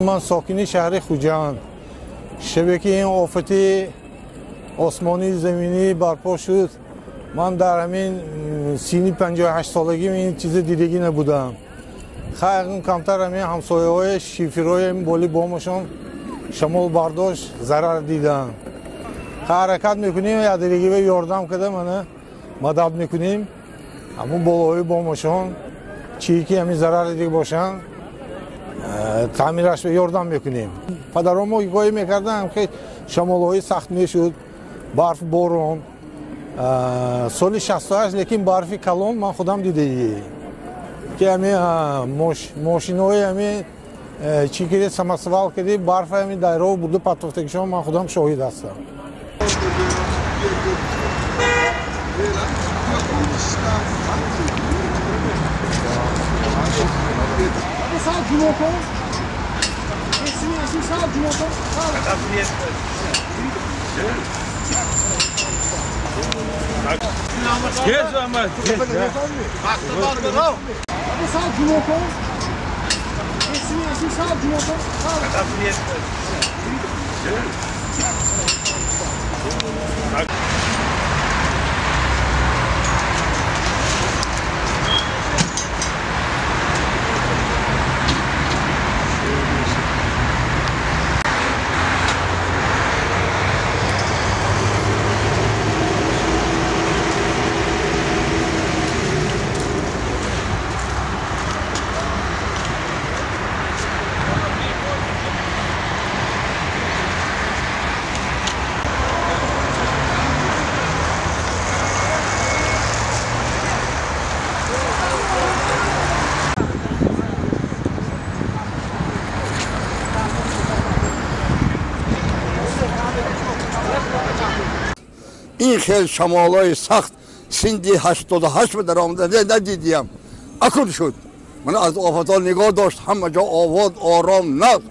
Ман сокини шаҳри Хуҷанд. Шабе ки ин офати осмонии заминӣ барпо шуд, ман дар ҳамин синни 58 солагим ин чиза дидагӣ набудам. Хайр, камтар ҳамин ҳамсояҳои шиферҳои боли бомашон шамол бардошт, зарар диданд. Ҳаракат мекунем, якдигига ёрдам карда, мана мадад мекунем. Ҳамун болоҳои бомашон чие ки ҳамин зарар дида бошанд, таъмираш ёрдам мекунем. Падаромо ҳикоя мекарданд, ки шамолҳои сахт мешуд, барф, борон соли 68, лекин барфи калон ман худам дидаӣ, ки ҳамин мошинои ҳамин чӣ киди, самосвал киди, барфа ҳамин дар роҳ бурда партофтагишон ман худам шоҳид ҳастам. Ин хел шамолҳои сахт синди 88 ба даромада надидиям, акун шуд. Мана аз офатҳо нигоҳ дошт, ҳама ҷо обод, ором, нағз.